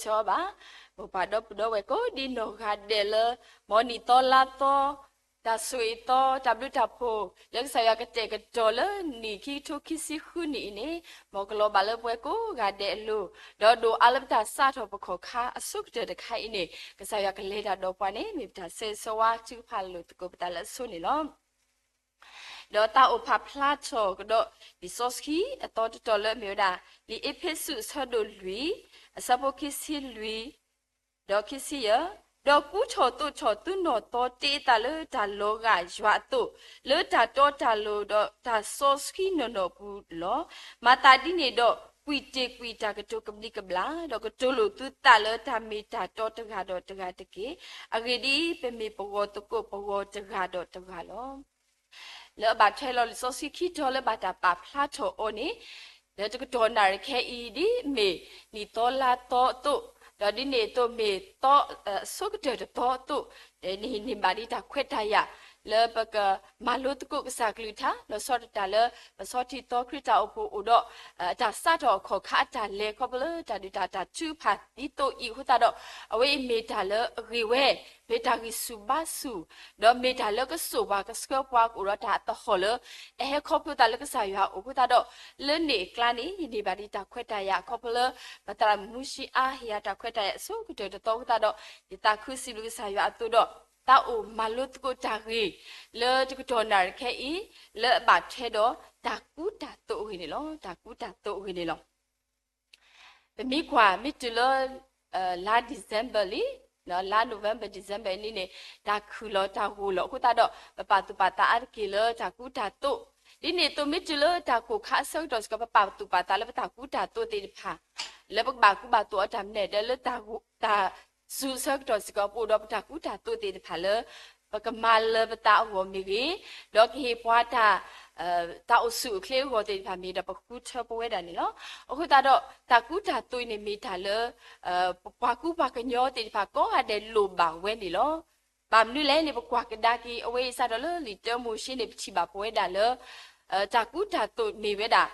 တၢ်ဘျုးတၢ်ဖှိၣ်တဆၢအီၤဘၣ်. မ်ပှၤဒီပုၢ်ဒီဝဲၢ်ကိးဒံနီၢ်ဂၤဒဲးလၢ မ်နံၣ်သီလါသီ တၢ်ဆိၣ်ဂ့ၤသီ တၢ်ဘျုးတၢ်ဖှိၣ် လၢကစၢ်ယွၤကတဲာ်ကတီၤလၢနံၣ်ခံကထိခံဆံဃုနံၣ်အံၤန့ၣ် မ်ကလီၤဘၣ်လၢပှၤကိးဂၤဒဲးအလိၤ, ဒီးဒိၣ်အါလၢပတၢ်စးထီၣ်ပခီၣ်ခါအဆိကတၢၢ်တခါအံၤန့ၣ် ကစၢ်ယွၤကလဲၤတၢ်ဒီးပှၤန့ၣ် မ့ၢ်ပတၢ်ဆၢဂ့ၤဆၢဝါထုကဖၣ်လိာ်သကိးပသးလၢအဆိန့ၣ်လီၤ. ဒီးတၢ်အိၣ်ဖးဖျါထီၣ်ကဒီး လံာ်စီဆှံအသီတတီၤလၢအမ့ၢ်ဝဲဒၣ် လံာ်အ့းဖ့းစူးအဆၢဒိၣ်လွံၢ် အဆၢဖိခံဆံလွံၢ် ဒီးခံဆံယဲၢ်, ဒီးကူထီၣ်သိးထီၣ်သုနီၢ်သီတ့အသးလၢတၢ်လီၤဂာ်ယွၤအသိး, လၢတၢ်တီတၢ်လိၤဒီးတၢ်စီဆှံနီၢ်နီၢ်အပူၤလီၤ. မၤသးဒ်န့ၣ်ဒီး ကွံာ်တ့ၢ်ကွံာ်တၢ်ကတိၤကဘျံးကဘျၣ်, ဒီးကတိၤလိာ်သုသးလၢတၢ်မ့ၢ်တၢ်တီတဂၤဒီးတဂၤတက့ၢ်. အဂ့ၢ်ဒ်အံၤ, ပမ့ၢ်ပဂီၤသကိးပဂီၤတဂၤဒီးတဂၤလီၤ. လၢအဘၣ်ထွဲလီၤလံာ်စီဆှံခံတီၤလၢဘၣ်တၢ်ပာ်ဖျါထီၣ်အီၤန့ၣ်, လၢတကတီၢ်နၣ်ရံၣ်ခဲအံၤ ဒ်မ့ၢ်နံၣ်သီလါသီအသိး, ဒီးဒ်န့ၣ်အသိးမ့ၢ်သီ အဆိကတၢၢ်တသီအသိး, န့ၣ်န့ၢ်ဘၣ်ဒ်တၢ်ခွဲးတၢ်ယာ် လၢပကမၤလိသကိးကစၢ်ကလုၢ်ကထါ လီၤဆီဒၣ်တၢ်လၢ ပဆီထံသီခရံာ်တၢ်အိၣ်ဖှိၣ်အိၣ်ဒီး တၢ်စးထီ၁်အခီၣ်ခါအတၢ်လဲၤခီဖျိလၢတၢ်ဒုးတၢ်တၢ်ထုကဖၣ်ဒ်သိးအံၤအဃိသတးဒီး အဝဲအံၤမ့ၢ်တၢ်လၢအဂ့ၤဝဲ, မ့ၢ်တၢ်ဂံၢ်ဆူၣ်ဘါဆူၣ်, ဒီးမ့ၢ်တၢ်လၢကစိာ်ပှၤကဆှၢပှၤကအိၣ်ဒီးတၢ်အသဟီၣ်လၢ အဟဲခီဖျိသးလၢကစၢ်ယွၤအအိၣ်အဃိသတးဒီး လၢန့ၣ်အကျါန့ၣ် ယန့ၢ်ဘၣ်ဒ်တၢ်ခွဲးတၢ်ယာ်အခီဖျိလၢ ပသရၣ်မုၣ်မူၡ့အါဟ့ၣ်ယၤတၢ်ခွဲးတၢ်ယာ်အဆိကတၢၢ်တသီအဃိသတးဒီး ယသးခုစံးဘျုးကစၢ်ယွၤအသိးဒီး သးအိၣ်မၤလိသကိးတၢ်ဂ့ၢ် လၢတကတီၢ်နၣ်ရံၣ်ခဲအံၤ လၢအဘၣ်ထွဲဒီးတၢ်ကူတၢ်သိးအဂ့ၢ်န့ၣ်လီၤ. တၢ်ကူတၢ်သိးအဂ့ၢ်န့ၣ်လီၤ. ပမ့ၢ်ကွၢ်မ့ၢ်တုၤလၢ လါ December လံ, လါ November December အနံၤန့ၣ် တၢ်ခုၣ်လီၤတၢ်ဂိၢ်လီၤအဃိသတးဒီး ပပာ်သူၣ်ပာ်သးအါတက့ၢ်လၢတၢ်ကူတၢ်သိး, ဒ်န့ၣ်အသိးမ့ၢ်တုၤလၢတၢ်ကိၢ်ခါအဆၢကတီၢ်စ့ၢ်ကီး ပပာ်သူၣ်ပာ်သးလၢပတၢ်ကူတၢ်သိးသ့ၣ်တဖၣ် လၢပကဘၣ်ကူဘၣ်သိးအီၤတၢ်မနုၤဒီးလၢတၢ် စူၤအဆၢကတီၢ်စ့ၢ်ကီး ပအိၣ်ဒီးပတၢ်ကူတၢ်သိးသ့ၣ်တဖၣ်လၢ ပကမၤလၢၤပသးအဂီၢ်မ့ၢ်ဂ့ၤ, ဒီးကဟ့ၣ်ပှၤတၢ် တၢ်အိၣ်ဆူၣ်အိၣ်ချ့အဂီၢ်သ့ၣ်တဖၣ်မ့ၢ်ဒီး ပဃုထၢပဝဲဒၣ်န့ၣ်လီၤ. အဃိသတးဒီး တၢ်ကူတၢ်သိးအံၤန့ၣ်မ့ၢ်တၢ်လၢ ပပှၤကူပှၤကညီသ့ၣ်တဖၣ်ကိးဂၤဒဲးလိၣ်ဘၣ်ဝဲန့ၣ်လီၤ. ဘၣ်မနုၤလဲၣ်န့ၣ် ပကွၢ်ကဒါက့ၤ အဝဲအံၤစးထီၣ်လၢလံာ်တၢမိၤၡ့န့ၣ် ပထံၣ်ဘၣ်ပဝဲဒၣ်လၢ တၢ်ကူတၢ်သိးမ့ၢ်ဝဲဒၣ်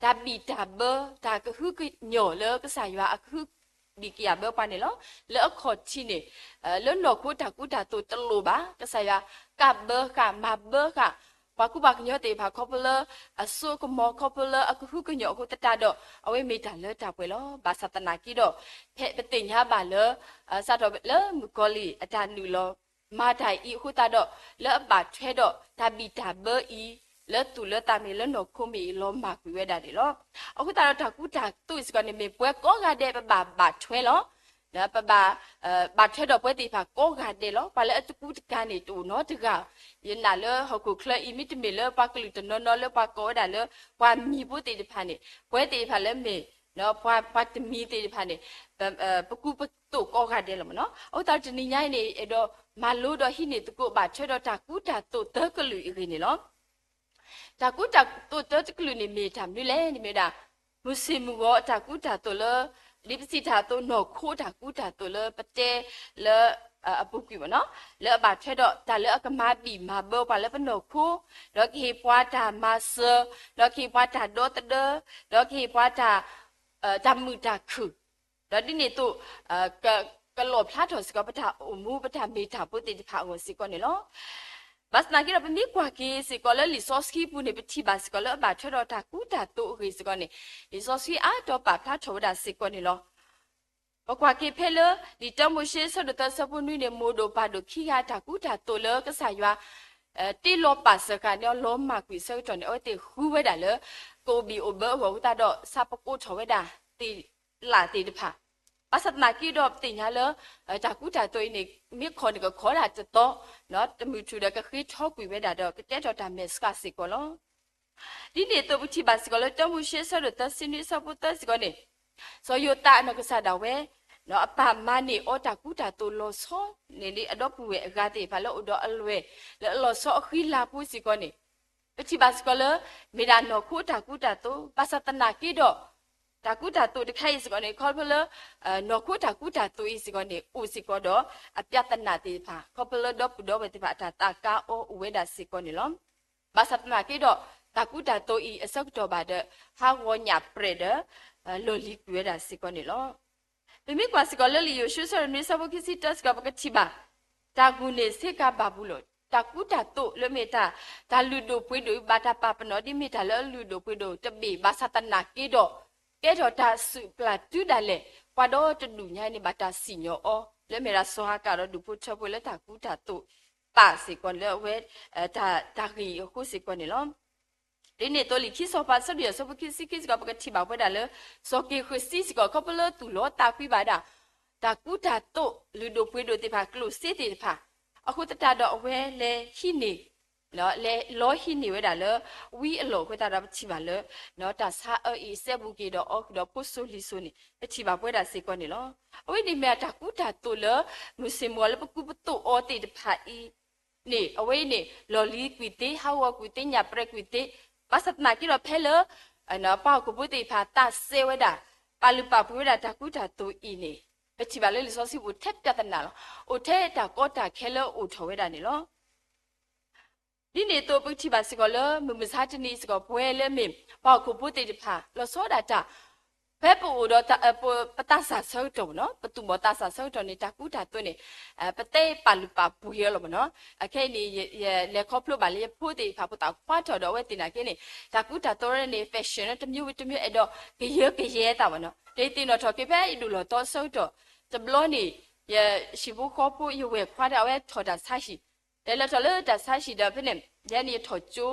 တၢ်ဘံၣ်တၢ်ဘၢ တၢ်ကဟုကညီၢ်လၢကစၢ်ယွၤအကဟုကယာ်ဘၢပှၤန့ၣ်လီၤ. လၢအခီၣ်ထံးန့ၣ် လၢနီၢ်ခိတၢ်ကူတၢ်သိးတလိၣ်ဘၣ်, ကစၢ်ယွၤကဘၢဃာ်မၤဘၢဃာ် ပှၤကူပှၤကညီသ့ၣ်တဖၣ်ခီဖျိလၢ အစိကမီၤခီဖျိလၢအကဟုကညီၢ်အဃိသတးဒီး အဝဲမ့ၢ်တၢ်လၢတၢ်ပှဲၤလီၤ. ဘၣ်ဆၣ်သနာ်က့ဒီး ဖဲပသ့ၣ်ညါဘၣ်လၢ စးထီၣ်လၢမုၣ်ကီၤလံၢ်အတၢ်နုာ်လီၤ မၤတၢ်အံၤအဃိသတးဒီး လၢအဘၣ်ထွဲဒီးတၢ်ဘံၣ်တၢ်ဘၢအံၤ လၢသူၣ်လၢသးမ့ၢ်လၢနီၢ်ခိမ့ၢ်အံၤ လီၤမၢ်ကွံာ်ဝဲဒၣ်န့ၣ်လီၤ. အဃိသတးဒီးတၢ်ကူတၢ်သိးအံၤစ့ၢ်ကီးန့ၣ် မ့ၢ်ပှၤကိးဂၤဒဲးပဘၣ်ဘၣ်ထွဲလီၤ. ပဘၣ် ဘၣ်ထွဲဒီးပဝဲသ့ၣ်တဖၣ်ကိးဂၤဒဲးလီၤ. ပှၤလၢအတကူတကၤန့ၣ် တအိၣ်နီတဂၤ. ယနာ်လၢဟီၣ်ခိၣ်ချၢအံၤ မ့တမ့ၢ်လၢပှၤကလုာ်တနီၤနီၤလၢပှၤကိးဝဲဒၣ်လၢ ပှၤမံၤဖိသ့ၣ်တဖၣ်န့ၣ် ပဝဲသ့ၣ်တဖၣ်လၢမ့ၢ် ပှၤတမံၤသ့ၣ်တဖၣ်န့ၣ် ပကူပသိးကိးဂၤဒဲးလီၤမ့ၢ်နီၤ. အဃိသတးဒီးတနံၤညါအံၤန့ၣ် အဲၣ်ဒိးမၤလိဒီးဟံးန့ၢ်သကိးဘၣ်ထွဲဒီးတၢ်ကူတၢ်သိးသၢကလုာ်အံၤအဂ့ၢ်န့ၣ်လီၤ. တၢ်ကူတၢ်သိးသၢကလုာ်န့ၣ်မ့ၢ်တၢ်မနုၤလဲၣ်န့ၣ်မ့ၢ်ဝဲဒၣ် မုၢ်ဆ့ၣ်မုၢ်ဂီၤအတၢ်ကူတၢ်သိးလၢ ဒ်ပစံးတၢ်အသိး နီၢ်ခိတၢ်ကူတၢ်သိးလၢပတဲလၢ အပူၤကွံာ်မ့ၢ်နီၤ, လၢအဘၣ်ထွဲဒီးတၢ်လၢအကမၤဘံၣ်မၤဘၢပှၤလၢပနီၢ်ခိ, ဒီးကဟ့ၣ်ပှၤတၢ်မၤစၢၤ, ဒီးကဟ့ၣ်ပှၤတၢ်ဒီသဒၢ, ဒီးကဟ့ၣ်ပှၤတၢ် တၢ်မုာ်တၢ်ခုၣ်, ဒီးဒ်န့ၣ်အသိး ကလီၣ်ဖျါထီၣ်စ့ၢ်ကီး ပတၢ်အိၣ်မူ ပတၢ်မ့ၢ်တၢ်ဖိသ့ၣ်တဖၣ်အဂီၢ်စ့ၢ်ကီးန့ၣ်လီၤ. ဘၣ်ဆၣ်သနာ်က့ဒီး ပမ့ၢ်ကွၢ်က့ၤစ့ၢ်ကီးလၢလံာ်စီဆှံပူၤန့ၣ် ပထံၣ်ဘၣ်စ့ၢ်ကီးလၢအဘၣ်ထွဲဒီးတၢ်ကူတၢ်သိးအဂ့ၢ်စ့ၢ်ကီးန့ၣ် လံာ်စီဆှံအါတီၤပာ်ဖျါထီၣ်ဝဲဒၣ်စ့ၢ်ကီးန့ၣ်လီၤ. ပကွၢ်က့ၤဖဲလၢ လံာ်တၢမိၤၡ့ဆၢဒိၣ်သၢဆၢဖိနွံန့ၣ် မိၢ်ဒိၣ်ပၢ်ဒိၣ်ခံဂၤတၢ်ကူတၢ်သိးလၢကစၢ်ယွၤ တ့လီၤပာ်စၢၤဃာ်န့ၢ်အီၤလီၤမၢ်ကွံာ်အဆၢကတီၢ်န့ၣ် အဝဲသ့ၣ်ဃုဝဲဒၣ်လၢ ကအိၣ်ဘံၣ်အိၣ်ဘၢအဂီၢ်အဃိသတးဒီး ဆၣ်ဖိကိးထီၣ်ဝဲဒၣ်သ့ၣ်လၣ်သ့ၣ်တဖၣ်, ဘၣ်ဆၣ်သနာ်က့ဒီးပသ့ၣ်ညါလၢ တၢ်ကူတၢ်သိးအံၤန့ၣ် မ့ၢ်ခီၣ်န့ၣ်ကခီဒၣ်တသီ, တမုၢ်ထူၣ်ဒီးကဃ့ထီကွံာ်ဝဲဒၣ်ဒီး ကတဲထီၣ်တၢ်မဲာ်ဆှးစ့ၢ်ကီးလီၤ. ဒ်န့ၣ်အသိးပထံၣ်ဘၣ်စ့ၢ်ကီးလၢတၢမိၤၡ့ဆၢဒိၣ်သၢဆံနွံအဆၢဖိသၢစ့ၢ်ကီးန့ၣ်, စီၤယိၤသးအနီၢ်ကစၢ်ဒၣ်ဝဲ အပၢ်မၤန့ၢ်အီၤတၢ်ကူတၢ်သိးလီၤဆီန့ၣ် အဒီပုၢ်ဝဲၢ်အဂၤသ့ၣ်တဖၣ်လၢအိၣ်ဒီးအလွဲၢ် လၢအလီၤဆီအဃံလၤပူၤစ့ၢ်ကီးန့ၣ်, ပထံၣ်ဘၣ်စ့ၢ်ကီးလၢ မ့ၢ်ဒၣ်နီၢ်ခိတၢ်ကူတၢ်သိး, ဘၣ်ဆၣ်သနာ်က့ဒီး တၢ်ကူတၢ်သိးတခါအံၤစ့ၢ်ကီးန့ၣ် ခီဖျိလၢ နီၢ်ခိတၢ်ကူတၢ်သိးအံၤစ့ၢ်ကီးန့ၣ် အိၣ်စ့ၢ်ကီးဒီးအပြဿနာသ့ၣ်တဖၣ် ခီဖျိလၢဒီပုၢ်ဒီဝဲၢ်သ့ၣ်တဖၣ်အတၢ်သးကါအီၤအိၣ်ဝဲဒၣ်စ့ၢ်ကီးန့ၣ်လီၤ. ဘၣ်ဆၣ်သနာ်က့ဒီး တၢ်ကူတၢ်သိးအံၤအဆၢကတီၢ်ဘၣ်ဒီး ဟးဂီၤညၣ်ပြဲၢ်ဒီး လီၢ်လံၤကွံာ်ဝဲဒၣ်စ့ၢ်ကီးန့ၣ်လီၤ. ပမ့ၢ်ကွၢ်စ့ၢ်ကီးလၢလံာ်ယိၤၡူ အဆၢဒိၣ်နွံ အဆၢဖိခံဆံတၢစ့ၢ်ကီး ပကထံၣ်ဘၣ် တၢ်ဂုာ်န့ၢ်ဆ့ကၤဘၤဘူလိၣ်, တၢ်ကူတၢ်သိးလၢမ့ၢ်တၢ် တၢ်လုၢ်ဒိၣ်ပှ့ၤဒိၣ် ဘၣ်တၢ်ပာ်ပနီၣ် ဒ်မ့ၢ်တၢ်လၢအလုၢ်ဒိၣ်ပှ့ၤဒိၣ်တဘ့ၣ် ဘၣ်ဆၣ်သနာ်က့ဒီး ကဲထီၣ်တၢ်စုၣ်ပျၢ်တုၤဒၣ်လဲာ် ပှၤဒီတဒူၣ်ညါန့ၣ် ဘၣ်တၢ်စံၣ်ညီၣ်အီၤ လၢမ့ၢ်ဒၣ်စီၤဟၤကၣ်ဒီးဒူၣ်ဖိထၢဖိလၢတၢ်ကူတၢ်သိး ပာ်စ့ၢ်ကီးလၢအဝဲ တၢ်ဂ့ၢ်အဃိစ့ၢ်ကီးန့ၣ်လီၤ. ဒ်န့ၣ်အသိးလံာ်ခံစီၤပၤ အဆၢဒိၣ်ယဲၢ် အဆၢဖိခံဆံခံစ့ၢ်ကီး ပကထံၣ်ဘၣ်ဝဲဒၣ်လၢ စီၤက့ၤဃစံစ့ၢ်ကီး ခီဖျိလၢသူၣ်လီသးကွံဘၣ်ဒၣ် တၢ်ကူတၢ်သိး လုၢ်ဒိၣ်ပှ့ၤဒိၣ်သ့ၣ်တဖၣ် ကျိၣ်စ့သ့ၣ်တဖၣ် အဃိသတးဒီးအဝဲလဲၤဟံးန့ၢ် လဲၤလီဟံးန့ၢ်ဝဲဒၣ်လၢ ဝံအလီၢ်အဃိသတးဒီးပထံၣ်ဘၣ်လၢ တၢ်ဆါအၢအံၤအစဲဘူးက့ၤဒီးအီၤဃုာ်ဒီးဖိစိၤလံၤစိၤန့ၣ် ပထံၣ်ဘၣ်ပဝဲဒၣ်စ့ၢ်ကီးန့ၣ်လီၤ. အဝဲန့ၣ်မ့ၢ်တၢ်ကူတၢ်သိးလၢ မုၢ်ဆ့ၣ်မုၢ်ဂီၤလၢပကူပသိးအီၤသ့ၣ်တဖၣ်အံၤန့ၣ် အဝဲအံၤန့ၣ် လီၢ်လံၤကွံာ်သ့ ဟးဂီၤကွံာ်သ့ ညၣ်ပြဲးကွံာ်သ့ ဘၣ်ဆၣ်သနာ်က့ဒီးဖဲလၢ ပှၤဟီၣ်ခိၣ်ဖိသ့ၣ်တဖၣ်သးစဲဝဲဒၣ် ပာ်လုၢ်ပာ်ပှ့ၤဝဲဒၣ်တၢ်ကူတၢ်သိးအံၤန့ၣ် ပထံၣ်ဘၣ်လၢလံာ်စီဆှံပူၤထဲပြဿနာလီၤ. အိၣ်ထဲတၢ်ကီတၢ်ခဲလၢအိၣ်ထီၣ်ဝဲဒၣ်န့ၣ်လီၤ. ဒ်န့ၣ်အသိးပကထံၣ်ဘၣ်စ့ၢ်ကီးလၢမုၢ်မဆါတနံၤစ့ၢ်ကီး ပဝဲလၢမ့ၢ်ပှၤဟီၣ်ခိၣ်ဖိသ့ၣ်တဖၣ် လီၤဆီဒၣ်တၢ် ဖဲပအိၣ်ဒီး ပသးစၢ်ဆၢကတီၢ်မ့ၢ်နီၤ ပသူၣ်ဘီၣ်သးစၢ်ဆၢကတီၢ်န့ၣ် တၢ်ကူတၢ်သိးန့ၣ် ပသ့ပာ်လုၢ်ပာ်ပှ့ၤအီၤလီၤမ့ၢ်နီၤ. အခဲအံၤန့ၣ် ယလဲၤခီဖျိဘၣ်လၢယဖိသ့ၣ်တဖၣ်ဖိသၣ်ခွါထီၣ်ဒီးအဝဲသ့ၣ်နာ်က့န့ၣ် တၢ်ကူတၢ်သိးန့ၣ် fashion တမျိုးဝံၤတမျိုး အဲၣ်ဒိးကယၢကယဲသးမ့ၢ်နီၤ. ဒီးယသ့ၣ်နီၣ်ထီၣ်က့ၤဖဲယဒိၣ်လီၤတီဆၢကတီၢ် တဘျီန့ၣ် ယဟံၣ်ဖိဃီဖိ ယဝဲၢ်ခွါဒီးအဝဲထီၣ်တၢ်ဆါဟံၣ် လဲၤလီၤထီၣ်လၢတၢ်ဆါဟံၣ်ဒီးဖဲန့ၣ် ယဲန့ၣ်ယထီၣ်ကၠိ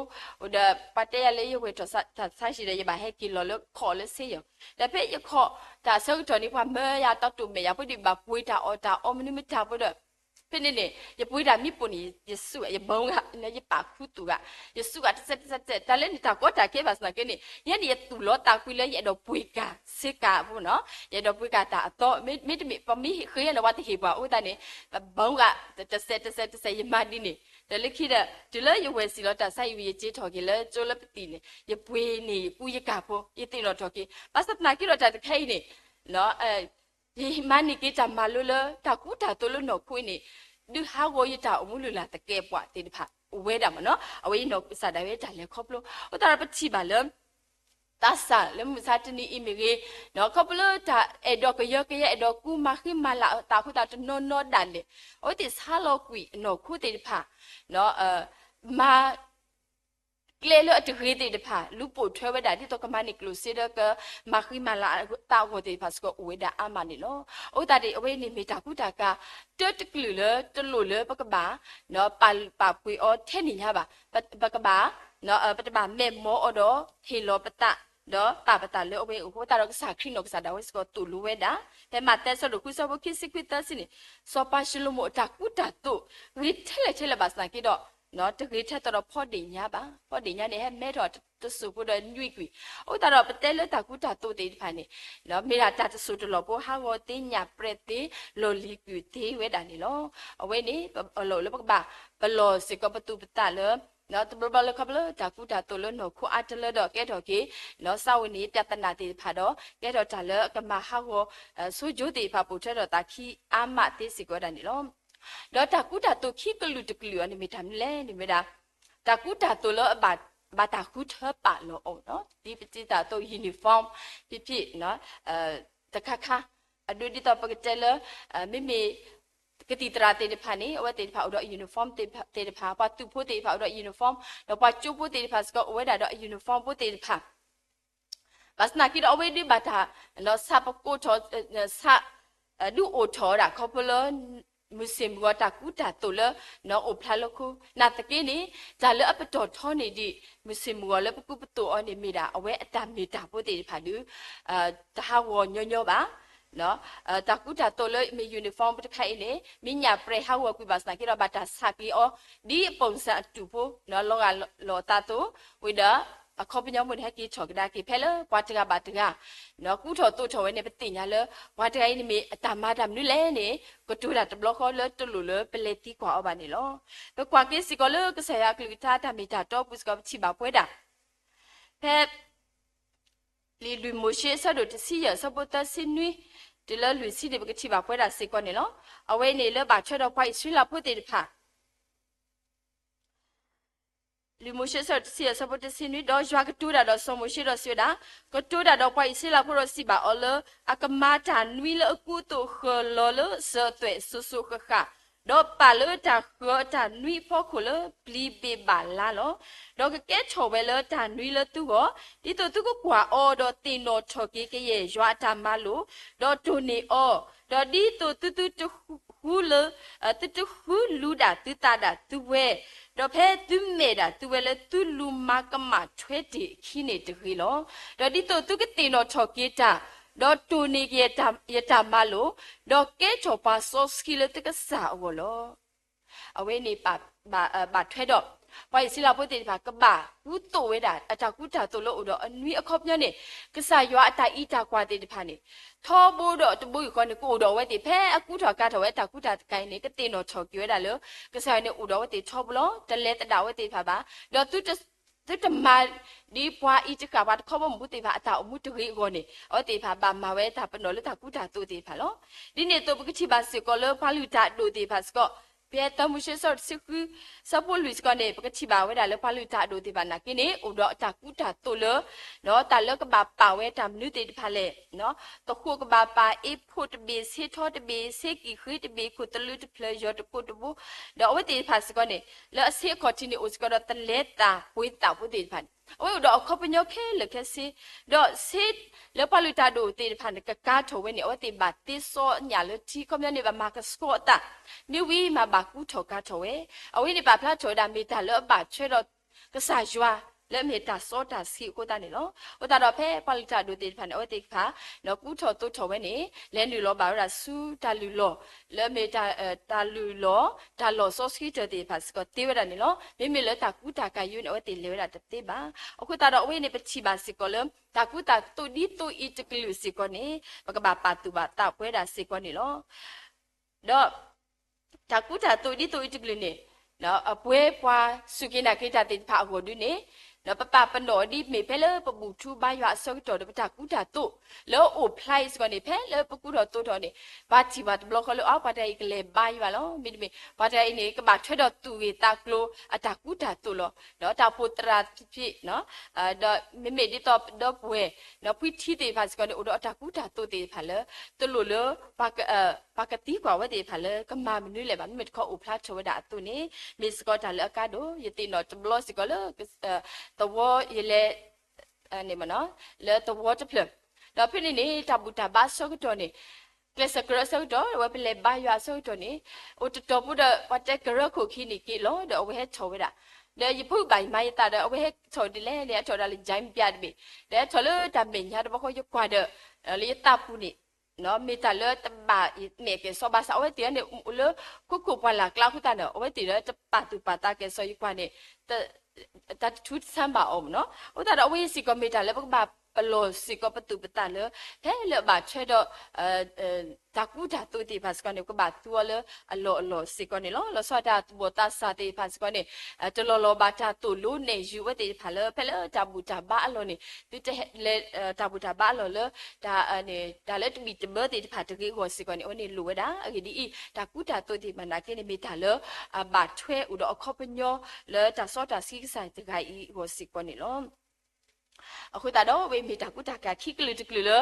ဒီးပှၤတဲယၤလၢယဝဲၢ်ထီၣ်တၢ်ဆါဟံၣ်ဒီး ယဘၣ်ဟဲက့ၤလီၤလၢခီၣ်လၢဆ့ယီၤ ဒီးဖဲယခီၣ်တၢ်ဆၢကတီၢ်န့ၣ် ပှၤမၢယၤတၢ်တိၢ်မဲာ်ယၤဖိဒံး ဘၣ်ပှ့ၤတၢ်အီၣ်တၢ်အီမနုၤမတၤဖိဒီး ဖဲန့ၣ်န့ၣ် ယပှ့ၤတၢ်မံပူၤန့ၣ် ယစူၣ်ဂၤ ယဘီဂၤ ယပာ်ခူသူၣ်ဂၤ ယစူၣ်ဂၤတစဲးတစဲးတစဲး တၢ်လၢန့ၣ်တၢ်ကီတၢ်ခဲဘၣ်ဆၣ်သနာ်က့န့ၣ် ယဲန့ၣ်ယသူၣ်လီသးကွံလၢယအဲၣ်ဒိးပှ့ၤကၤဆ့ကၤဖိနီၤ ယအဲၣ်ဒိးပှ့ၤကၤတၢ်အသီ မ့တမ့ၢ် ပမ့ၢ်ဃ့န့ၣ် ပှၤတဟ့ၣ်ပှၤအဃိသတးန့ၣ် ဘီဂၤ တစဲးတစဲးတစဲး ယမၤဒ်န့ၣ် ဒီးလၢခံဒီး တုၤလၢယဝဲၢ်စံၣ်လီၤတၢ်ဆါဟံၣ်ဝံၤ ယက့ၤထီၣ်က့ၤလၢကၠိလၢပသံၣ်န့ၣ် ယပှ့ၤန့ၢ်ယကူယကၤဖိ ယသ့ၣ်နီၣ်ထီၣ်က့ၤ ဘၣ်ဆၣ်သနာ်က့ဒီးတၢ်တခါအံၤန့ၣ် ယမၤန့ၢ်က့ၤတၢ်မၤလိလၢတၢ်ကူတၢ်သိးလၢနီၢ်ခိအံၤန့ၣ် ဒုးဟးဂီၤယတၢ်အိၣ်မူလုၢ်လၢ်သကဲးပဝးသ့ၣ်တဖၣ်အိၣ်ဝဲဒၣ်မ့ၢ်နီၤ အဝဲအံၤနီၢ်ကစၢ်ဒၣ်ဝဲတၢ်လဲၤခီဖျိ အဃိသတးဒီးပထံၣ်ဘၣ်လၢ သးစၢ်လၢမုၢ်မဆါတနံၤအံၤမ့ၢ်ဂ့ၤ ခီဖျိလၢတၢ်အဲၣ်ဒိးကယၢကယဲ အဲၣ်ဒိးကူမၤဃံမၤလၤအသးအဃိသတးတနီၤနီၤဒၣ်လဲာ် အဝဲသ့ၣ်ဆါလီၤကွံာ်အနီၢ်ခိသ့ၣ်တဖၣ် မၤ ကျဲလၢအတဂ့ၤသ့ၣ်တဖၣ် လူၤပိာ်ထွဲဝဲဒၣ် ဒ်သိးကမၤန့ၢ်ကျိၣ်စ့ဒီးကမၤဃံမၤလၤအသးအဂီၢ်သ့ၣ်တဖၣ်စ့ၢ်ကီးအိၣ်ဝဲဒၣ်အါမးန့ၣ်လီၤ. အဃိသတးဒီး အဝဲန့ၣ်မ့ၢ်တၢ်ကူတၢ်ကၤ တၢတကလုာ်လၢတလိၣ်လၢပကဘၣ် ပာ်လုၢ်ပာ်ပှ့ၤအီၤထဲန့ၣ်ညါဘၣ်. ပကဘၣ် ပတဘၣ်မဲာ်မီၢ်အီၤဒီးဟ့ၣ်လီၤပသး ဒီးပာ်ပသးလၢအဝဲအအိၣ်အဃိသတးဒီး ကစၢ်ခရံာ်နီၢ်ကစၢ်ဒၣ်ဝဲစ့ၢ်ကီးသိၣ်လိဝဲဒၣ် ဖဲမးသဲအဆၢဒိၣ်ဃုအဆၢဖိခံဆံခွံသၢဆံန့ၣ် စီၤပၤၡလိၤမိၣ်အတၢ်ကူတၢ်သိး ဂ့ၤထဲလဲၣ်ထဲလဲၣ်ဘၣ်ဆၣ်သနာ်က့ဒီး တဂ့ၤထဲသိးဒီးဖီဒ့ၣ်ညါဘၣ်. ဖီဒ့ၣ်ညါန့ၣ် ဟဲမဲထီၣ်တစိၢ်ဖိဒီးနွံကွံာ်. အဃိသတးဒီး ပတဲလၢတၢ်ကူတၢ်သိးသ့ၣ်တဖၣ်န့ၣ် မ့ၢ်ဒၣ်တၢ်တစိၢ်တလီၢ်ဖိ ဟးဂီၤသ့ ညၣ်ပြဲးသ့ လီၢ်လံၤကွံာ်သ့ဝဲဒၣ်န့ၣ်လီၤ. အဝဲန့ၣ် အလီၢ်အိၣ်လၢပကဘၣ် ပလီၢ်စ့ၢ်ကီးပသူၣ်ပသးလၢ တဘျီဘျီလၢခီဖျိလၢတၢ်ကူတၢ်သိးလၢနီၢ်ခိအါတလၢဒီးကဲထီၣ်က့ၤ စးဝဲန့ၣ် ပြဿနာသ့ၣ်တဖၣ်ဒီး ကဲထီၣ်တၢ်လၢအကမၤဟးဂီၤ ဆိကမိၣ်သ့ၣ်တဖၣ်ပိာ်ထွဲထီၣ်သးခံအါမးသ့စ့ၢ်ကီးဝဲဒၣ်န့ၣ်လီၤ. ဒီးတၢ်ကူတၢ်သိးခံကလုာ်တကလုာ်အံၤန့ၣ်မ့ၢ်တၢ်မနုၤလဲၣ်န့ၣ်မ့ၢ်ဒၣ် တၢ်ကူတၢ်သိးလၢအဘၣ် ဘၣ်တၢ်ဃုထၢပာ်လီၤအီၤ ဒ်ပစံးတၢ်အသိး uniform ဖံးဖံး တခါခါ အဒိဒ်သိးပကတဲလၢ မ့မ့ၢ် ကသံၣ်သရၣ်သ့ၣ်တဖၣ်န့ၣ် အဝဲသ့ၣ်တဖၣ်အိၣ်ဒီး uniform သ့ၣ်တဖၣ် ပှၤသုးဖိသ့ၣ်တဖၣ်အိၣ်ဒီး uniform ဒီးပှၤကၠိဖိသ့ၣ်တဖၣ်စ့ၢ်ကီးအိၣ်ဝဲဒၣ်ဒီး uniform ဖိသ့ၣ်တဖၣ် ဘၣ်ဆၣ်သနာ်က့ဒီး အဝဲဒုးဘၣ်တၢ် ဆၣ်ပကိးထီၣ် ဆၣ် ဒုးအိၣ်ထီၣ်ဝဲဒၣ်ခီဖျိလၢ မုၢ်ဆ့ၣ်မုၢ်ဂီၤတၢ်ကူတၢ်သိးလၢ အိၣ်ဖျါလၢခိ နာ်သက့န့ၣ် တၢ်လၢအပတီၢ်ထီန့ၢ်ဒံး မုၢ်ဆ့ၣ်မုၢ်ဂီၤလၢပကူပသိးအီၤန့ၣ်မ့ၢ်ဒၣ် အဝဲအတၢ်မ့ၢ်တၢ်ဖိသ့ၣ်တဖၣ်ဒုး တဟးဂီၤညီညီဘၣ် တၢ်ကူတၢ်သိးလၢမ့ၢ် uniform တခါအံၤန့ၣ် မ့ၢ်ညၣ်ပြဲးဟးဂီၤကွံာ်ဘၣ်ဆၣ်သနာ်က့ဒီး ဘၣ်တၢ်ဆးက့ၤအီၤ ဒ်အပိာ်စၣ်အတူၢ်ဖိ လီၤဂာ်လီၤအသးသိး ဝံၤဒီး အခီပညီမိၢ်န့ၣ် ဟဲက့ၤထီၣ်ကဒါက့ၤဖဲလၢ ပှၤတဂၤဘၣ်တဂၤ ကူထီၣ်သိးထီၣ်ဝဲန့ၣ် ပသ့ၣ်ညါလၢ ပှၤတဂၤအံၤန့ၣ်မ့ၢ်အတၢ်မၤတၢ်မနုၤလဲၣ်န့ၣ် ကတိၤတၢ်တဘျီဃီလၢတလိၣ်လၢပလဲၤသံကွၢ်အီၤဘၣ်န့ၣ်လီၤ. ပကွၢ်က့ၤစ့ၢ်ကီးလၢကစၢ်ယွၤအကလုၢ်ကထါတၢ်မ့ၢ်တၢ်တီအပူၤစ့ၢ်ကီး ပထံၣ်ဘၣ်ပဝဲဒၣ် ဖဲ လံာ်လွံၢ်မိၤၡ့အဆၢဒိၣ်တဆံယဲၢ် အဆၢဖိသၢဆံနွံ တုၤလၢလွံၢ်ဆံန့ၣ် ပကထံၣ်ဘၣ်ပဝဲဒၣ်စ့ၢ်ကီးန့ၣ်လီၤ. အဝဲန့ၣ်လၢဘၣ်ထွဲဒီးပှၤအံၣ်စရ့လးဖိသ့ၣ်တဖၣ် လၢ လံာ်မိၤၡ့အဆၢဒိၣ်တဆံယဲၢ် အဆၢဖိတဆံနွံ, ဒီးယွၤကတိၤတၢ်ဒီးစီၤမိၤၡ့ဒီးစံးဝဲဒၣ်, ကတိၤတၢ်ဒီးပှၤအံၣ်စရ့လးဖိဒီးစံးဘၣ်အီၤလၢ အကမၤတၢ်နွံလၢအကူအသိးဃၢၤလီၤလၢစၢၤအသွဲၣ်စိၤစိၤဃၣ်ဃၣ်, ဒီးပာ်လၢတၢ်ဃၢၤအတၢ်နွံအဖီခိၣ်လၢပျံၤဘ့းဘၣ်လါလီၤ. ဒီးကကဲထီၣ်ဝဲလၢတၢ်နွံလၢသုဂီၢ်, ဒ်သိးသုကကွၢ်အီၤဒီးသ့ၣ်နီၣ်ထီၣ်က့ၤကယဲၢ်ယွၤအတၢ်မၤလိာ်, ဒီးတိၢ်န့ၢ်အီၤ, ဒီးဒ်သိးသုသုတဃုလၢ သုတဃုလူဒၣ်သုသးဒၣ်သုဝဲ, ဒီးဖဲသုမဲာ်ဒၣ်သုဝဲလၢသုလူၤမၤကမၣ်ထွဲတ့ၢ်အခံန့ၣ်တဂ့ၤလီၤ. ဒီးဒ်သိးသုကသ့ၣ်နီၣ်ထီၣ်က့ၤတၢ်, ဒီးတိၢ်န့ၢ်က့ၤယတၢ်မၤလိာ်, ဒီးကဲထီၣ်ပှၤစီဆှံလၢသုကစၢ်အဂီၢ်လီၤ. အဝဲန့ၣ် ဘၣ်ထွဲဒီး ပှၤအံၣ်စရ့လးဖိသ့ၣ်တဖၣ် ကဘၣ်ကူသိးဝဲဒၣ်အတၢ်ကူတၢ်သိးလၢအိၣ်ဒီးအနွံအခီပညီန့ၣ်, ကစၢ်ယွၤအတၢ်အံးတၢ်ကွၢ်သ့ၣ်တဖၣ်န့ၣ် ထီဘိဒီးတဘိယူၢ်ဃီန့ၣ် ကအိၣ်ဒီးအဝဲသ့ၣ် ဖဲအကူထီၣ်ကၤထီၣ်ဝဲတၢ်ကူတၢ်သကၤအံၤန့ၣ် ကသ့ၣ်နီၣ်ထီၣ်က့ၤဝဲဒၣ်လၢ ကစၢ်ယွၤန့ၣ်အိၣ်ဒီးအဝဲသ့ၣ်ထီဘိလီၤ. တလဲၤသဒၣ်အဝဲသ့ၣ်တဖၣ်ဘၣ်, ဒီးသုတမၤဒ်ပှၤအံၤတဃၣ် ပှၤတခီဘိမုၢ်ဖိသ့ၣ်တဖၣ်အတၢ်အိၣ်မူတဂ့ၤအဂီၢ်န့ၣ် အဝဲသ့ၣ်တဖၣ်ဘၣ်မၤဝဲတၢ်ပနီၣ်လၢတၢ်ကူတၢ်သိးသ့ၣ်တဖၣ်လီၤ. ဒ်န့ၣ်အသိး ပကထံၣ်ဘၣ်စ့ၢ်ကီးလၢပှၤလုၢ်တၢ်အဒိၣ်သ့ၣ်တဖၣ်စ့ၢ်ကီး, ဖဲသၢမိၤၡ့အဆၢဒိၣ်တဆံဃု အဆၢဖိလွံၢ်စ့ၢ်ကီးန့ၣ် ပကထံၣ်ဘၣ်ဝဲဒၣ်လၢပှၤလုၢ်တၢ်အဒိၣ်သ့ၣ်တဖၣ်နာ်က့န့ၣ် အိၣ်ဒီးအတၢ်ကူတၢ်သိးလၢ ဒီးတၢ်လၢကဘၣ်ပာ်ဝဲတၢ်မနုၤသ့ၣ်တဖၣ်လဲၣ်, သဃိးကဘၣ်ပာ်အ့ဖိးတဘ့ၣ်, ဆ့ထီတဘ့ၣ်, ဆ့ကံၢ်ဃ့တဘ့ၣ်, ခိၣ်သလုးတဖျၢၣ်, ယီၢ်တကိးတဘိ, ဒီးအဝဲသ့ၣ်တဖၣ်စ့ၢ်ကီးန့ၣ် လၢအဆ့အခီၣ်ထံးန့ၣ် အိၣ်စ့ၢ်ကီးဒီးတလဲသးပှ့ၤသးဖိသ့ၣ်တဖၣ်န့ၣ် အဝဲအိၣ်ဒီးအခီပညီခဲလၢာ်ခဲဆ့, ဒီးဆ့လၢပှၤလုၢ်တၢ်အဒိၣ်သ့ၣ်တဖၣ်န့ၣ် ကကၤထီၣ်ဝဲန့ၣ် အဝဲသ့ၣ်ဘၣ်သ့စီညၣ်လၢထံ, အခီပညီန့ၣ် ဘၣ်မၤကဆှီအသး, မ့ၢ်ဝံၤမးဘၣ်ကူထီၣ်ကၤထီၣ်ဝဲ, အဝဲန့ၣ်ပာ်ဖျါထီၣ်ဝဲဒၣ်မ့ၢ်တၢ်လၢအဘၣ်ထွဲဒီး ကစၢ်ယွၤလၢအမ့ၢ်တၢ်စီတၢ်ဆှံအဃိသတးန့ၣ်လီၤ. အဃိသတးဒီးဖဲပှၤလုၢ်တၢ်အဒိၣ်သ့ၣ်တဖၣ်န့ၣ် အဝဲသ့ၣ်တဖၣ် ကူထီၣ်သိးထီၣ်ဝဲန့ၣ် လဲၤနုာ်လီၤဘၣ်ဝဲဒၣ်ဆူတၢ်လုၢ်လီၢ် လၢအမ့ၢ် တၢ်လုၢ်လီၢ် တၢ်လီၢ်စီဆှံတၢၢ်သ့ၣ်တဖၣ်စ့ၢ်ကီးသ့ဝဲဒၣ်န့ၣ်လီၤ. မ့မ့ၢ်လၢတၢ်ကူတၢ်ကၤယုာ်န့ၣ် အဝဲသ့ၣ်လဲၤဝဲဒၣ်တသ့ဘၣ်. အဃိသတးဒီးအဝဲန့ၣ် ပထံၣ်ဘၣ်စ့ၢ်ကီးလၢ တၢ်ကူတၢ်သိးဒ်သိးအံၤတကလုာ်စ့ၢ်ကီးန့ၣ် ပကဘၣ်ပာ်သူၣ်ဘၣ်သးပှဲၤဒၣ်စ့ၢ်ကီးန့ၣ်လီၤ. ဒီး တၢ်ကူတၢ်သိးဒ်သိးအံၤတကလုာ်န့ၣ် အပှဲၤပှၤစူၢ်က့ၤနာ်က့ၤတၢ်သ့ၣ်တဖၣ်အဂီၢ်ဒုန့ၣ် ပပာ်ပနီၣ်ဒ်မ့ၢ်ဖဲလၢပဘူၣ်ထူဘါယွၤအဆၢကတီၢ်ဒီး ပတၢ်ကူတၢ်သိးလၢအအိၣ်ဖျါအံၤစ့ၢ်ကီးန့ၣ် ဖဲလၢပကူထီၣ်သိးထီၣ်န့ၣ် ပှၤထံၣ်ဘၣ်တဘျီဃီလၢ အါ ပှၤတဂၤအံၤကလဲၤဘါယွၤလီၤ. မ့တမ့ၢ် ပှၤတဂၤအံၤန့ၣ် ကဘၣ်ထွဲဒီးသူၣ်ဂ့ၤသးကျိၤအတၢ်ကူတၢ်သိးလီၤ. ဒီးတၢ်အိၣ်ဖှိၣ်သရၣ်သ့ၣ်တဖၣ် ဒီးမ့မ့ၢ်ဒ်သိးဒီပုၢ်ဝဲၢ် ဖှံထံသ့ၣ်တဖၣ်စ့ၢ်ကီးန့ၣ် အိၣ်ဒီးအတၢ်ကူတၢ်သိးသ့ၣ်တဖၣ်လၢ တလိၣ်လၢ ပှၤကသံကွၢ်ဝဲသ့ၣ်တဖၣ်လၢကမၤမနုၤလဲၣ်ဘၣ်. မ့မ့ၢ်တခီအိၣ်ဖျါထီၣ်ဝဲဒၣ်အသိးန့ၣ် မ့ၢ်စ့ၢ်ကီးတၢ်လၢအကါဒိၣ် ယသ့ၣ်နီၣ်တဘျီစ့ၢ်ကီးလၢ သဝီယလဲၤ သဝီတဖျၢၣ်, ဒီးဖဲန့ၣ်န့ၣ် တၢ်ဘူၣ်တၢ်ဘါအဆၢကတီၢ်န့ၣ် ကျဲးစၢးကရၢအဆၢကတီၢ် အဝဲပလဲၤဘါယွၤအဆၢကတီၢ်န့ၣ် အိၣ်တတီၤဖိဒီး ပှၤတဲကရၢခိၣ်ခံန့ၣ်က့ၤလီၤ ဒီးအဝဲဟဲထီၣ်ဝဲဒၣ်, ဒီးယဖိဘၣ်ယမၤယသးဒီး အဝဲဟဲထီၣ်ဒ်လဲၣ်န့ၣ် ဟဲထီၣ်ဒၣ်လၢ ယၤမပျၢ်တဘ့ၣ်, ဒီးဟဲထီၣ်လၢတၢ်မဲာ်ညါတဘျီဃီ ယကွၢ်ဒီး လၢယသးပူၤန့ၣ် မ့ၢ်တၢ်လၢတဘၣ်မဲာ်ကဲၣ်စီဘၣ်ဆၣ် အဝဲသ့ၣ်န့ၣ် အိၣ်လၢခိခိၣ်ပှၢ်လၢ်ကျါအဃိသတးန့ၣ် အဝဲသ့ၣ်ဒီးတပာ်သူၣ်ပာ်သးကဲၣ်စီ ယကွၢ်န့ၣ် တၢ်တထူတဆါဘၣ်အီၤမ့ၢ်နီၤ. အဃိသတးဒီး အဝဲစ့ၢ်ကီးမ့ၢ်တၢ်လၢပကဘၣ်ပလီၢ်စ့ၢ်ကီးပသူၣ်ပသးလၢ ဖဲလၢအဘၣ်ထွဲဒီး တၢ်ကူတၢ်သိးသ့ၣ်တဖၣ်စ့ၢ်ကီးန့ၣ် ပကဘၣ်သူအီၤလၢအလီၢ်အလီၢ်စ့ၢ်ကီးန့ၣ်လီၤ. လီၤဆီဒၣ်တၢ်သူၣ်ဘီၣ်သးစၢ်သ့ၣ်တဖၣ်စ့ၢ်ကီးန့ၣ် တလီၢ်လီၤဘၣ်တၢ်သိၣ်လိနဲၣ်ယုာ်ဝဲသ့ၣ်တဖၣ်လၢ ဖဲလၢတၢ်ဘူၣ်တၢ်ဘါအလီၢ်န့ၣ် သုတလဲၤ တၢ်ဘူၣ်တၢ်ဘါအလီၢ်လၢ တၢ်လၢတဘံၣ်တဘၢသ့ၣ်တဖၣ်တဂ့ၤအဂီၢ်စ့ၢ်ကီးန့ၣ် အဝဲန့ၣ်လိၣ်ဝဲဒၣ်. အဂ့ၢ်ဒ်အံၤ, တၢ်ကူတၢ်သိးသ့ၣ်တဖၣ်နာ်က့န့ၣ် မ့ၢ်တၢ်လၢ အဘၣ်ထွဲအိၣ်ဒီးအခီပညီ လၢတၢ်စီတၢ်ဆှံကစၢ်တဂၤအံၤအဂီၢ်စ့ၢ်ကီးန့ၣ်လီၤ. အဃိသတးဒီး အဝဲမ့ၢ်တၢ်ကူတၢ်ကၤခံကလုာ်တကလုာ်လၢ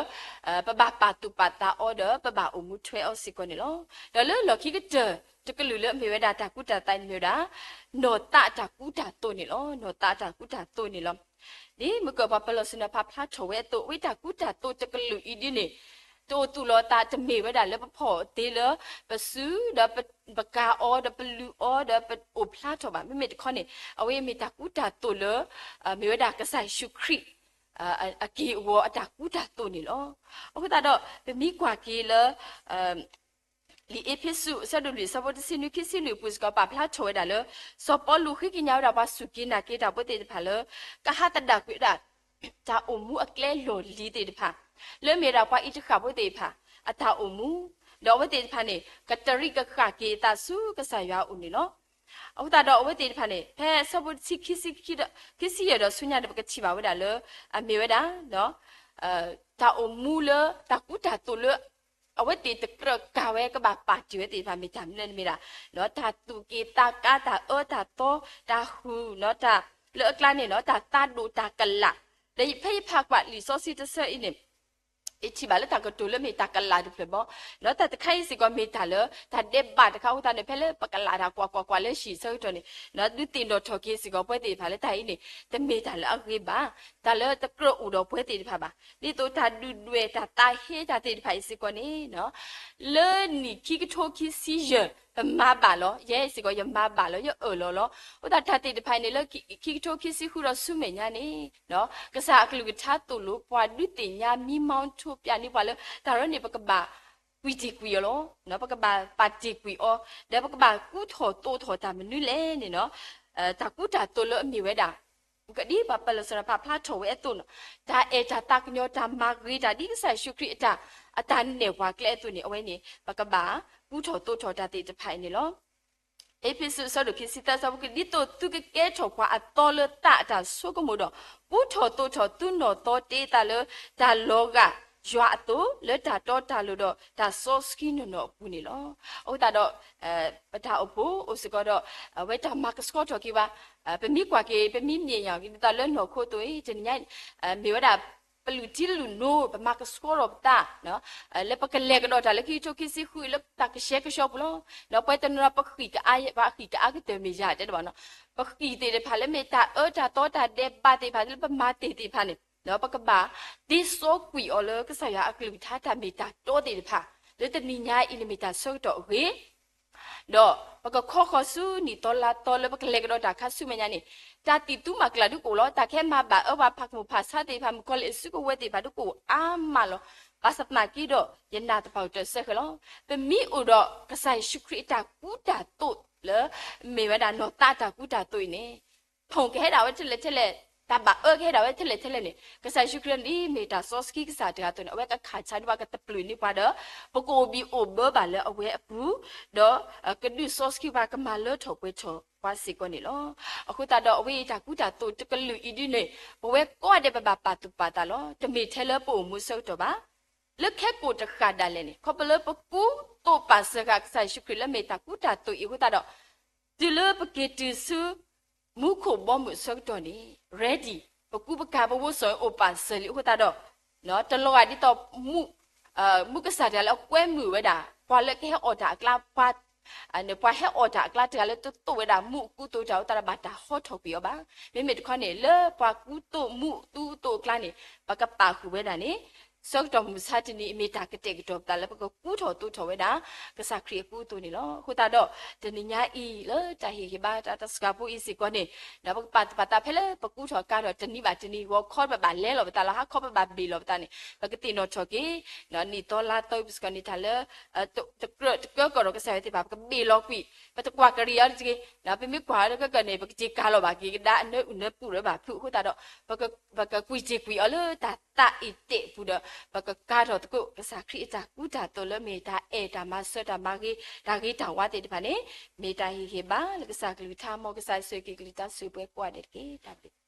ပဘၣ်ပာ်သူၣ်ပာ်သးအီၤဒီး ပဘၣ်အိၣ်မူထွဲအီၤစ့ၢ်ကီးန့ၣ်လီၤ. ဒီးလၢလီၢ်ခံကတၢၢ်တကလုာ်လၢအမ့ၢ်ဝဲဒၣ်တၢ်ကူတၢ်သိးန့ၣ်မ့ၢ်ဝဲဒၣ် နီၢ်သးအတၢ်ကူတၢ်သိးန့ၣ်လီၤ. နီၢ်သးအတၢ်ကူတၢ်သိးန့ၣ်လီၤ. ဒ်မုၢ်ကၢၢ်ပှၤပလီၢ်ဆ့ၣ်နီၤဖးဖျါထီၣ်ဝဲအသိး အဝဲတၢ်ကူတၢ်သိးတကလုာ်အံၤဒ်န့ၣ် တအိၣ်သူၣ်လီၤသးတမ့ၢ်ဝဲဒၣ်လၢပဖီၣ်အီၤသ့လၢ ပစု ဒီးပကၤအီၤ ဒီးပလုၢ်အီၤ ဒီးပအိၣ်ဖျါထီၣ်ဘၣ်. မ့မ့ၢ်တခီန့ၣ် အဝဲမ့ၢ်တၢ်ကူတၢ်သိးလၢ မ့ၢ်ဝဲဒၣ်ကစၢ်ယ့ၣ်ၡူးခရံာ် အက့ၢ်အဂီၤအတၢ်ကူတၢ်သိးန့ၣ်လီၤ. အဃိသတးဒီး ပမ့ၢ်ကွၢ်က့ၤလၢ လံာ်အ့းဖ့းစူး အဆၢဒိၣ်လွံၢ် အဆၢဖိတဆံနွံ ခံဆံလွံၢ်အပူၤစ့ၢ်ကီး ပာ်ဖျါထီၣ်ဝဲဒၣ်လၢ စီၤပီလူးဃ့ကညးဝဲဒၣ်ပှၤစူၢ်က့ၤနာ်က့ၤတၢ်ဖိသ့ၣ်တဖၣ်လၢ ကဟးသဒၣ်ကွံာ်ဝဲဒၣ် တၢ်အိၣ်မူအကျဲလီၢ်လံၤသ့ၣ်တဖၣ် လၢအမ့ၢ်ဝဲဒၣ်ပှၤအံးတဃာ်ဖိသ့ၣ်တဖၣ် အတၢ်အိၣ်မူ ဒီးအဝဲသ့ၣ်တဖၣ်န့ၣ် ကတရံးကဃၣ်က့ၤအသးဆူကစၢ်ယွၤအအိၣ်န့ၣ်လီၤ. အဃိသတးဒီးအဝဲသ့ၣ်တဖၣ်န့ၣ် ဖဲအဆၢဖိတဆံခံဆံ ခံဆံယဲၢ်ဒီးဆူညါန့ၣ် ပကထံၣ်ဘၣ်ဝဲဒၣ်လၢ အမ့ၢ်ဝဲဒၣ် တၢ်အိၣ်မူလၢတၢ်ကူတၢ်သိးလၢ အဝဲသ့ၣ်တကြၢးကၤဝဲကဘၣ်ပာ်တ့ၢ်ဝဲသ့ၣ်တဖၣ်မ့ၢ်တၢ်မနုၤလဲၣ်န့ၣ်မ့ၢ်ဒၣ် တၢ်သူၣ်က့ၣ်သးကါ တၢ်အၢတၢ်သီ တၢ်ဟူး တၢ် လၢအကျါန့ၣ်နီၤ တၢ်သးဒိၣ်တၢ်ကလး, ဒီးဖဲယဖးကွၢ်လံာ်စီဆှံတဆၢအံၤန့ၣ် ယထံၣ်ဘၣ်လၢတၢ်ကတိၤလၢမ့ၢ်တၢ်ကလးတဖျၢၣ်ဘီ, ဒီးတၢ်တခါအံၤစ့ၢ်ကီးမ့ၢ်တၢ်လၢ တၢ်ဒဲးဘးတခါအဃိသတးန့ၣ် ဖဲလၢပကလးတၢ်ကွၢ်ကွၢ်ကွၢ်လၢဟံၣ်ဆၢကတီၢ်န့ၣ် ဒုးသ့ၣ်နီၣ်ထီၣ်က့ၤစ့ၢ်ကီးပဝဲသ့ၣ်တဖၣ်လၢတၢ်အံၤန့ၣ် တမ့ၢ်တၢ်လၢအဂ့ၤဘၣ်, တၢ်လၢတကြၢးအိၣ်ဒီးပဝဲသ့ၣ်တဖၣ်ဘၣ်. ဒ်သိးတၢ်ဒုၣ်ဒွဲၣ်တၢ်သးဟ့တၢ်သ့ၣ်တဖၣ်အံၤစ့ၢ်ကီးန့ၣ် လၢနံၣ်ခံကထိခံဆံယဲၢ် ပမၤဘၣ်လီၤ. ယဲစ့ၢ်ကီးယမၤဘၣ်လီၤ, ယအၢၣ်လီၤလီၤ. အဃိသတးတၢ်သ့ၣ်တဖၣ်အံၤန့ၣ် လၢခံကထိခံဆံဃုဒီးဆူမဲာ်ညါန့ၣ် ကစၢ်အကလုၢ်ကထါသိၣ်လိပှၤဒုးသ့ၣ်ညါမံမီထိပၠးန့ၢ်ပှၤလၢ တၢ်ရၢန့ၣ် ပကဘၣ်ကွံာ်တ့ၢ်ကွံာ်အီၤလီၤ. ပကဘၣ်ပာ်တ့ၢ်ကွံာ်အီၤ, ဒီးပကဘၣ်ကူထီၣ်သိးထီၣ်တၢ်မနုၤလဲၣ်န့ၣ်နီၤ, တၢ်ကူတၢ်သိးလၢအမ့ၢ်ဝဲဒၣ် ကဒ်ပှၤပၢၢ်လီၤစၢၤတၢ်ပာ်ဖျါထီၣ်ဝဲအသိးနီၤ, တၢ်အဲၣ်တၢ်သးကညီၤ တၢ်မၤဂ့ၤတၢ် ဒ်ကစၢ်ယ့ၣ်ၡူးခရံာ်အတၢ် အတၢ်နဲၣ်ပှၤကျဲအသိးန့ၣ် အဝဲန့ၣ် ပကဘၣ်ကူထီၣ်သိးထီၣ်တၢ်သ့ၣ်တဖၣ်အံၤန့ၣ်လီၤ. အ့းဖ့းစူး အဆၢဒိၣ်ခံဆံသၢ အဆၢဖိ ဒ်သိးသုကကဲထီၣ်ပှၤအသီလၢသးအတၢ်ဆိကမိၣ်ဒီး ကူထီၣ်သိးထီၣ်သုနီၢ်သီတ့သးလၢ တၢ်လီၤဂာ်ယွၤအသိး လၢတၢ်တီတၢ်လိၤဒီးတၢ်စီဆှံနီၢ်နီၢ်အပူၤန့ၣ်လီၤ. အဃိသတးဒီး ပတၢ်အိၣ်ဖှိၣ်အိၣ်စ့ၢ်ကီးဒီး အဝဲတၢ်မၤကဆှီထီၣ်က့ၤဘၣ်, ပမ့ၢ်ကွၢ်က့ၤ ပမ့ၢ်မ့ၢ်ယၤ ဒ်သိးလၢနီၢ်ခိအသိးအံၤ တနံၤညါ မ့ၢ်ဝဲဒၣ် ပလုၢ်ထံလုၢ်နိ ပမၤကဆှီထီၣ်ပသး လၢပကလဲၤကဒီးတၢ်လၢခံကထိခံဆံဃု လၢတၢ်ကဆှဲကဆှီပူၤလီၤ. ဒီးပှၤတနီၤနီၤ ပဃံၣ်ကအါ ပဃံၣ်ကအါကတၢၢ်မ့ၢ်ယၤတဲတဘၣ်နီၤ, ပဃံၣ်သ့ၣ်တဖၣ်လၢမ့ၢ်တၢ်အၢတၢ်သီတၢ်ဒဲးဘးသ့ၣ်တဖၣ် လၢပမၤတ့ၢ်သ့ၣ်တဖၣ်န့ၣ် ပကဘၣ်သ့စီကွံာ်အီၤလၢကစၢ်ယွၤအကလုၢ်ကထါတၢ်မ့ၢ်တၢ်တီသ့ၣ်တဖၣ် လၢတနံၤညါအံၤန့ၣ်မ့ၢ်တၢ်ဆၢကတီၢ်အဂ့ၤ ဒီးပကခီဃီၤဆူနံၣ်သီလါသီလၢပကလဲၤကဒီးတၢ်ခါဆူမဲာ်ညါန့ၣ်, တၢ်သံၣ်သူမၤကျၢ်ဒုးကအိၣ်လီၤ. တၢ်ကဟဲမၤဘၣ်အၢပှၤဖးကမူၣ်ဖးဆါသ့ၣ်တဖၣ် မုၣ်ကီၤလံၢ်အစုကဝဲၤသ့ၣ်တဖၣ်ဒုးကအိၣ်အါမးလီၤ. ဘၣ်ဆၣ်သနာ်က့ဒီး ယနာ်သပှၢ်ကတၢၢ်စဲဃဲၤလီၤ. ပမ့ၢ်အိၣ်ဒီးကစၢ်ယ့ၣ်ၡူးခရံာ်အတၢ်ကူတၢ်သိးလၢ မ့ၢ်ဝဲဒၣ်နီၢ်သးအတၢ်ကူတၢ်သိးအံၤန့ၣ် ထိၣ်ကဟဲဒၣ်ဝဲထဲလဲၣ်ထဲလဲၣ်, တၢ်ဘၣ်အၢကဟဲဒၣ်ဝဲထဲလဲၣ်ထဲလဲၣ်န့ၣ် ကစၢ်ယ့ၣ်ၡူးခရံာ်ဒ်မ့ၢ်တၢ်စီဆှံကစၢ်တဂၤအသိးန့ၣ် အဝဲကခးဆါဒ်ပှၤကတပျုာ်န့ၢ်ပှၤဒီး ပကအိၣ်ဘံၣ်အိၣ်ဘၢဘၣ်လၢအဝဲအပူၤ, ဒီးကဒုးစီဆှံပှၤ ကမၤလၢထီၣ်ပှဲၤထီၣ်ပှၤစ့ၢ်ကီးန့ၣ်လီၤ. အဃိသတးဒီးအဝဲအံၤတၢ်ကူတၢ်သိးတကလုာ်အံၤဒ်န့ၣ် ပဝဲကိးဂၤဒဲးပဘၣ်ပာ်သူၣ်ပာ်သးလီၤ. တမ့ၢ်ထဲလၢပအိၣ်မူဆၢကတီၢ်ဘၣ် လၢခဲကိာ်တဃၣ်ဒၣ်လဲာ်န့ၣ် ခီဖျိလၢပကူသိးပာ်စၢၤဃာ်ကစၢ်ယ့ၣ်ၡူးခရံာ်လၢမ့ၢ်တၢ်ကူတၢ်သိးအံၤအဃိသတးဒီး တုၤလၢပက့ၤတုၤဆူ မူခိၣ်ဘီမုၢ်အဆၢကတီၢ်န့ၣ် ready, ပကူပကၤပဝိစိာ်အိၣ်ပာ်စၢၤလံအဃိသတးဒီး တလီၤဂာ်ဒ်သိး မူကစၢ်တဂၤလၢအကွဲမုာ်ဝဲဒၣ် ပှၤလၢကဟဲအီၣ်တၢ်အကျါ ပှၤ ပှၤဟဲအီၣ်တၢ်အကျါတဂၤလၢတသိးဝဲဒၣ်မူအကူအသိးတၢ်အဃိသတးဒီး ဘၣ်တၢ်ဟီထီၣ်ကွံာ်အီၤဘၣ်. မ့မ့ၢ်တခီန့ၣ် လၢပှၤကူသိးမူသူအသိးအကျါန့ၣ် ပကပာ်ဃုာ်ဝဲဒၣ်န့ၣ် ဆၢကတီၢ်မုၢ်ဆါတနံၤအံၤ မ့ၢ်တၢ်ကတဲာ်ကတီၤပသးလၢပကကူထီၣ်သိးထီၣ်ဝဲဒၣ် ကစၢ်ခရံာ်အကူအသိးန့ၣ်လီၤ. အဃိသတးဒီး တနံၤညါအံၤလၢတၢ်ဟ့ၣ်ဂံၢ်ဘါတၢ်တၢ်စှၤဖိအံၤစ့ၢ်ကီးန့ၣ် ဒီးပကပာ်သူၣ်ပာ်သးဖဲလၢပကူထီၣ်ကၤထီၣ်တနံၤဘၣ်တနံၤ ဂီၤခီပဘၣ်လဲလီၤပသးလီၤ ဟါခီပဘၣ်ဘ့ၣ်လီၤပသးန့ၣ် ပကသ့ၣ်နီၣ်ထီၣ်က့ၤ နံၣ်သီလါသီအံၤပစ့ၢ်ကီးန့ၣ် တၢ်လၢ တကြၢးတကၢကီၢ်ဒီးကစၢ်ယွၤသ့ၣ်တဖၣ် ပကဘ့ၣ်လီၤကွံာ် ပတကွၢ်ကရံၣ်အီၤတက့ၢ် ပမ့ၢ်ကွၢ်အီၤတကၢကၢန့ၣ် ပကက့ၤကၤလီၤဘၣ်က့ၤကဒါအနၢအုၣ်နၢပူၤဒီးဘၣ်ဖုးအဃိသတးဒီး ပကကွံာ်တ့ၢ်ကွံာ်အီၤလၢတၢ်သးအံၤတဲာ်အပူၤဒီး ပကကၤထီၣ်သကိးကစၢ်ခရံာ်အတၢ်ကူတၢ်သိးလၢမ့ၢ်တၢ်အဲၣ်တၢ်မၤစၢၤတၢ်မၤဂ့ၤ တၢ်ဂ့ၤတၢ်ဝါသ့ၣ်တဖၣ်န့ၣ် မ့ၢ်တၢ်ဟ့ၣ်ဂံၢ်ဘါလၢကစၢ်ကလုၢ်ကထါ မ်ကစၢ်ယွၤက့ၤကလုၢ်တၢ်ဆိၣ်ဂ့ၤပှၤကိးဂၤဒဲးတက့ၢ်. တၢ်ဘျုး